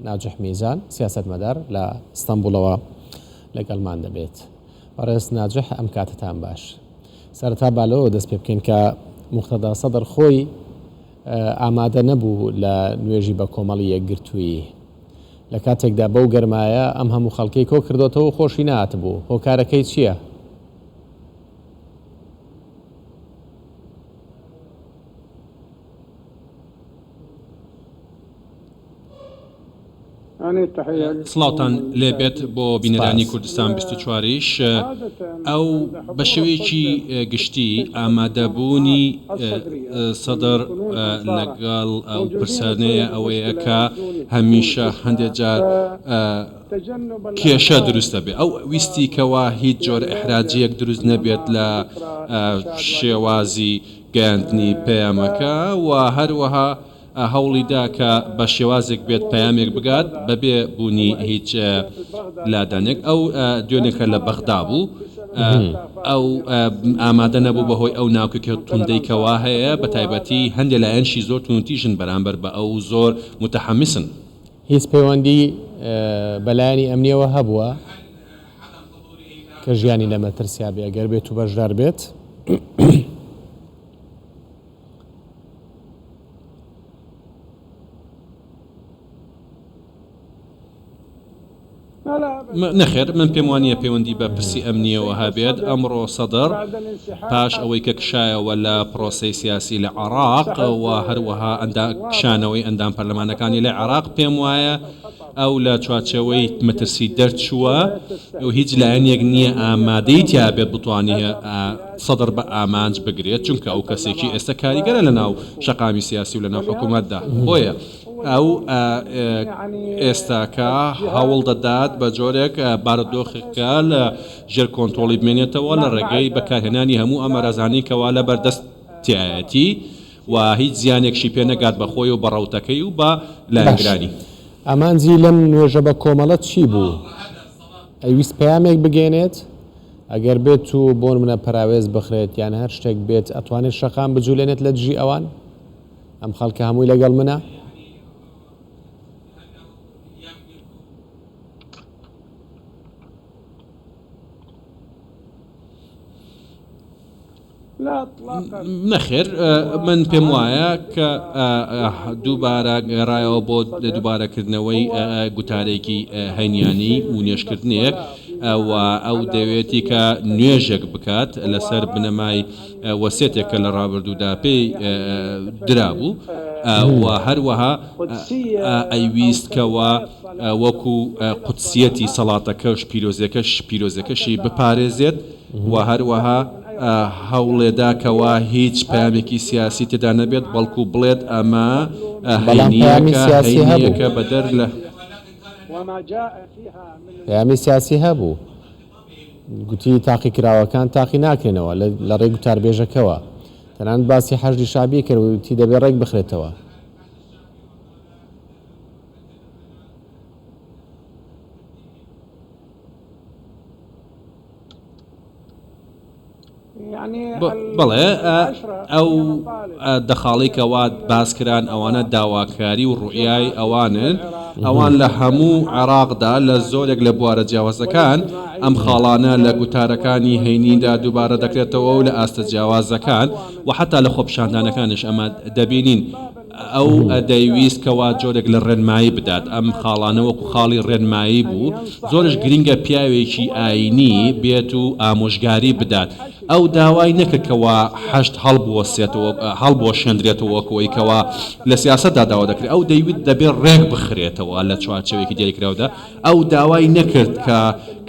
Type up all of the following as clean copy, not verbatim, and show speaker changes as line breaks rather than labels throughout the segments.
ناجح میزان، سیاسەتمەدار لە ئیستەنبوڵەوە لەگەڵمان دەبێت. بەڕێز ناجح ئەم کاتەتان باش. سەرەتا با لەوەوە دەست پێ بکەین کە موقتەدا سەدر خۆی ئامادە نەبوو لە نوێژی بە کۆمەڵی یەکگرتوویی. لە کاتێکدا بەو گەرمایە ئەم هەموو خەڵکەی کۆ کردۆتەوە و خۆشی نەهاتبوو. هۆکارەکەی چییە؟
سڵاوتان لێبێت بۆ بینەرانی کوردستان 24 یش ئەو بە شێوەیەکی گشتی ئامادەبوونی سەدر لەگەڵ ئەو پرسانەیە ئەوەیە کە هەمیشە هەندێک جار کێشە دروست دەبێت ئەو ویستی کەوا هیچ جۆرە ئیحراجیەک دروست نەبێت لە شێوازی گەیاندنی پەیامەکە و هەروەها هەوڵی دا کە بە شێوازێک بێت پەیامێک بگات بەبێ بوونی هیچ لادانێک. ئەو دوێنێکە لە بەغدا بوو، ئەو ئامادە نەبوو بەهۆی ئەو ناکۆکیە توندەی کەوا هەیە، بەتایبەتی هەندێ لایەنشی زۆر توندوتیژن بەرامبەر بە ئەو زۆر موتەحەمیسن.
هیچ پەیوەندی بە لایەنی ئەمنیەوە هەبووە کە ژیانی لە مەترسیا بێ ئەگەر بێت و بەشدار بێت؟
نەخێر، من پێم وانییە پەیوەندی بە پرسی ئەمنییەوە هەبێت. ئەمڕۆ سەدر پاش ئەوەی کە کشایەوە لە پرۆسەی سیاسی لە عێراق و هەروەها کشانەوەی ئەندام پەرلەمانەکانی لە عێراق، پێم وایە ئەو لە چوارچێوەی مەترسی دەرچووە و هیچ لایەنێک نییە ئامادەی تیابێت بتوانێت سەدر بە ئامانج بگرێت، چونکە ئەو کەسێکی ئێستا کاریگەرە لەناو شەقامی سیاسی و لەناو حکوومەتدا، بۆیە ئەو ئێستاکە هەوڵ دەدات بە جۆرێک بارودۆخەکە لە ژێر کۆنترۆڵی بمێنێتەوە لە ڕێگەی بەکارهێنانی هەموو ئامرازانەی کەوا لە بەردەستیایەتی و هیچ زیانێکشی پێ نەگات بە خۆی و بە ڕەوتەکەی و بە
باش
لایەنگرانی.
ئامانجی لەم نوێژە بە کۆمەڵە چی بوو؟ ئەیویست پەیامێک بگەیەنێت؟ ئەگەر بێت و بۆنمونە پەراوێز بخرێت یان هەر شتێک بێت ئەتوانێت شەقام بجولێنێت لە دژی ئەوان؟ ئەم خەڵکە هەمووی لەگەڵ منە؟
نەخێر من پێم وایە کە دووبارە گەڕایەوە بۆ دووبارەکردنەوەی گوتارێکی هەینیانی و نوێژکردنێک و ئەو دەوێتی کە نوێژێک بکات لەسەر بنەمای وەسێتێک کە لە ڕابردوودا پێی درابوو و هەروەها ئەیویست کەوا وەکو قودسیەتی سەڵاتەکەش پیرۆزیەکەش پیرۆزەکەشی بپارێزێت و هەروەها هەوڵێدا کەوا هیچ پەیامێکی سیاسی تێدا نەبێت بەڵکو بڵێت ئەمە
بەڵام پەیامی
هەینیەکە
سیاسی هەبوو.
هەینیەکە بەدەر لە.
پەیامی سیاسی هەبوو. گوتی تاقیکراوەکان تاقی ناکرێنەوە لە ڕێی گوتاربێژەکەوە. تەنانەت باسی حەشدی شەعبی کرد و وتی دەبێ ڕێک بخرێتەوە.
بەڵێ ئەو دە خاڵەی کە وا باس کران ئەوانە داواکاری و ڕوئیای ئەوانن، ئەوان لە هەموو عێراقدا لە زۆرێک لە بوارە جیاوازەکان ئەم خاڵانە لە گوتارەکانی هەینیدا دووبارە دەکرێتەوە و لە ئاستە جیاوازەکان و حەتا لە خۆپیشاندانەکانیش ئەمە دەبینین. ئەو دەیویست کەوا جۆرێک لە ڕێنمایی بدات، ئەم خاڵانە وەکو خاڵی ڕێنمایی بوو، زۆرش گرینگە پیاوێکی ئایینی بێت و ئامۆژگاری بدات، ئەو داوای نەکرد کەوا حەشد هەڵبوەسێتەوە هەڵبوەشێندرێتەوە وەکو ئەوەی کەوا لە سیاسەتدا داوا دەکرێت، ئەو دەیوت دەبێت ڕێک بخرێتەوە لە چوارچێوەیەکی دیاریکراودا، ئەو داوای نەکرد کە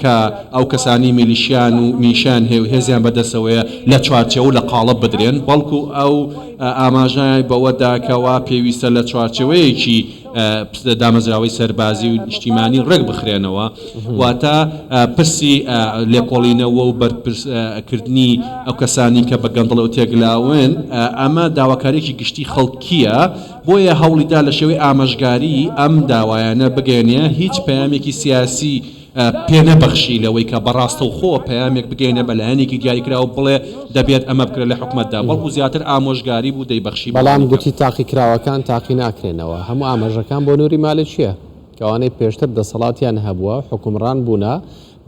کە ئەو کەسانەی میلیشیان و میلیشیان هەیە و هێزیان بەدەستەوەیە لە چوارچێوە و لە قاڵب بدرێن، بەڵکو ئەو ئاماژەی بەوە دا کەوا پێویستە لە چوارچێوەیەکی دامەزراوەی سەربازی و نیشتیمانی ڕێک بخرێنەوە، واتە پرسی لێکۆڵینەوە و بەرپرس کردنی ئەو کەسانەی کە بە گەندەڵی و تێکلاون، ئەمە داواکارییەکی گشتی خەڵکییە. بۆیە هەوڵیدا لە شێوەی ئامۆژگاری ئەم داوایانە بگەیەنێ، هیچ پەیامێکی سیاسی. پێ نەبەخشی لەوەی کە بە ڕاستەوخۆ پەیامێک بگەیەنێ بە لایەنێکی دیاریکراو بڵێ دەبێت ئەمە بکرێت لە حکومەتدا، بەڵکو زیاتر ئامۆژگاری بوو دەیبەخشی بە
بەڵام
ئەوانی کە.
گوتی تاقیکراوەکان تاقی ناکرێنەوە، هەموو ئاماژەکان بۆ نوری مالکییە، کە ئەوانەی پێشتر دەسەڵاتیان هەبووە حوکمڕان بوونە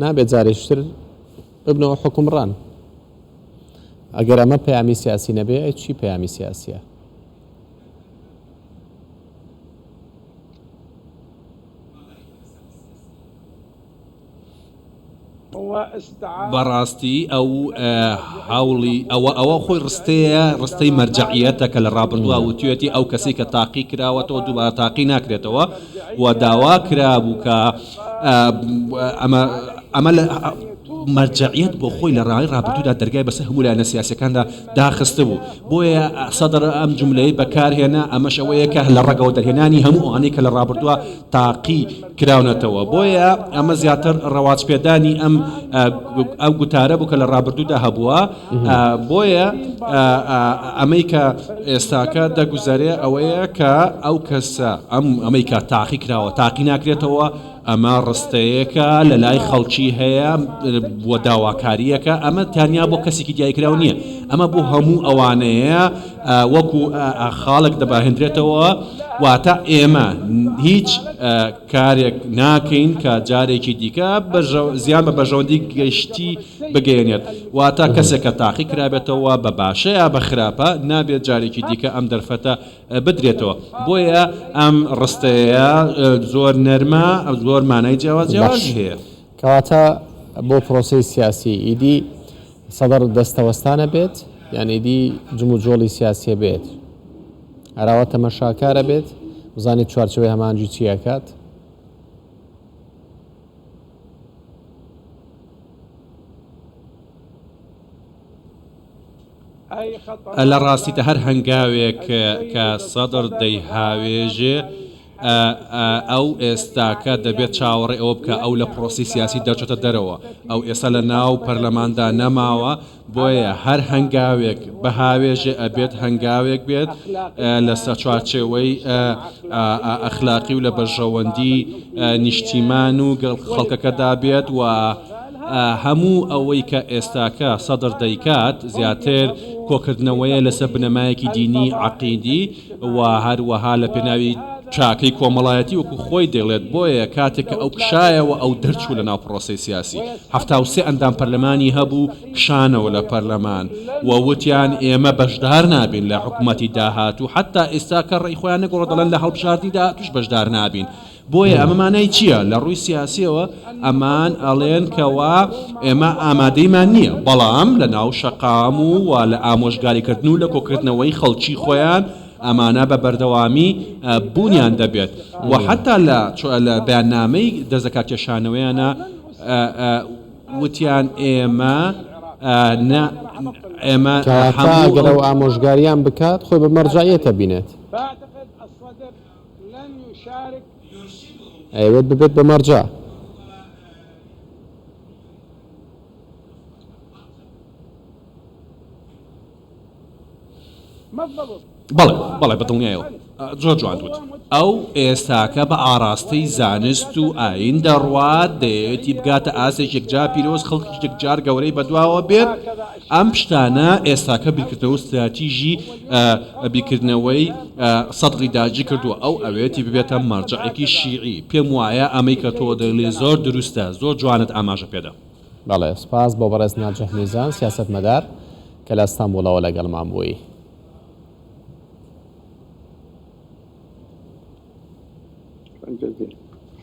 نابێت جارێکی تر ببنەوە حوکمڕان. ئەگەر ئەمە پەیامی سیاسی نەبێ ئەی چی پەیامی سیاسییە؟
بەڕاستی ئەو هەوڵی ئەوە ئەوە خۆی ڕستەیە ڕستەی مەرجەعیەتە کە لە ڕابردووە وتوێتی ئەو کەسی کە تاقی کراوەتەوە دووبارە تاقی ناکرێتەوە و داوا کرابوو کە ئەمە ئەمە لە مەرجەعیەت بۆ خۆی لە ڕای ڕابردوودا دەرگای بەسەر هەموو لایەنە سیاسەکاندا داخستبوو بۆیە سەدر ئەم جوملەی بەکارهێنا، ئەمەش ئەوەیە کە لە ڕەگەوە دەرهێنانی هەموو ئەوانەی کە لە ڕابردووە تاقی کراونەتەوە، بۆیە ئەمە زیاتر ڕەواجپێدانی ئەم ئەو گوتارە بوو کە لە ڕابردوودا هەبووە، بۆیە ئەمەی کە ئێستاکە دەگوزەرێ ئەوەیە کە ئەو کەسە ئەم ئەمەی کە تاقی کراوە تاقی ناکرێتەوە، ئەمە ڕستەیەکە لە لای خەڵکی هەیە و داواکارییەکە، ئەمە تەنیا بۆ کەسێکی دیاریکراو نییە، ئەمە بۆ هەموو ئەوانەیە وەکو خاڵێک دەباهێندرێتەوە، واتە ئێمە هیچ کارێک ناکەین کە جارێکی دیکە زیان بە بەرژەوەندی گشتی بگەیەنێت، واتە کەسێک کە تاقی کرابێتەوە بە باشە یا بە خراپە نابێت جارێکی دیکە ئەم دەرفەتە بدرێتەوە بۆیە ئەم ڕستەیە زۆر نەرمە زۆر مانای جیاواز
باش
جیاوازی هەیە.
کەواتە بۆ پرۆسەی سیاسی ئیدی سەدڕ دەستەوەستانە بێت یان ئیدی جموجۆڵی سیاسیە بێت ئەراوە تەمەشاکارە بێت بزانێت چوارچێوەی هەماهەنگی چی ئەکات؟
لە ڕاستیدا هەر هەنگاوێک کە سەدر دەیهاوێژێ، ئەو ئێستاکە دەبێت چاوەڕێی ئەوە بکا ئەو لە پرۆسەی سیاسی دەرچۆتە دەرەوە، ئەو ئێستا لە ناو پەرلەماندا نەماوە، بۆیە هەر هەنگاوێک بهاوێژێ ئەبێت هەنگاوێک بێت لە چوارچێوەی ئەخلاقی و لە بەرژەوەندی نیشتیمان و خەڵکەکەدا بێت و هەموو ئەوەی کە ئێستاکە سەدر دەیکات زیاتر کۆکردنەوەیە لەسەر بنەمایەکی دینی عەقیدی و هەروەها لە پێناوی چاکەی کۆمەڵایەتی وەکو خۆی دەیڵێت، بۆیە کاتێک کە ئەو کشایەوە ئەو دەرچوو لەناو پڕۆسەی سیاسی، 73 ئەندام پەرلەمانی هەبوو کشانەوە لە پەرلەمان و وتیان ئێمە بەشدار نابین لە حکومەتی داهاتوو، حەتا ئێستاکە ڕەئی خۆیان نەگۆڕا دەڵێن لە هەڵبژاردنی داهاتووش بەشدار نابین. بۆیە ئەمە مانای چییە؟ لە ڕووی سیاسییەوە ئەمان ئەڵێن کەوا ئێمە ئامادەیمان نییە، بەڵام لە ناو شەقام و و لە ئامۆژگاریکردن و لە کۆکردنەوەی خەڵکی خۆیان ئەمانە بە بەردەوامی بوونیان دەبێت و حەتا لە لە بەیاننامەی دەستلەکارکێشانەوەیانا وتیان ئێمە نە ئێمە
کەواتە
هەموو
ئەگەر
ئەو
ئەو ئامۆژگاریان بکات خۆی بە مەرجەعیەت ئەبینێت. ئەیەوێت ببێت بە مەرجەع.
بەڵێ بەڵێ بە دڵنیایەوە زۆر جوان وت ئەو ئێستاکە بە ئاڕاستەی زانست و ئاین دەڕوات دەیەوێتی بگاتە ئاستێکی یەکجار پیرۆز خەڵکی یەکجار گەورەی بەدواوە بێت ئەم شتانە ئێستاکە بیرکردنەوە ستراتیژی بیرکردنەوەی سەدڕی داگیر کردووە ئەو ئەوێتی ببێتە مەرجەعێکی شیعی پێم وایە ئەمەی کە تۆ دەڵێی زۆر دروستە زۆر جوانت ئاماژە پێدا.
بەڵێ سوپاس بۆ بەڕێز ناجح میزان سیاسەتمەدار کە لە ئەستانبوڵەوە لەگەڵمان بووی.
شکرا جزیلا.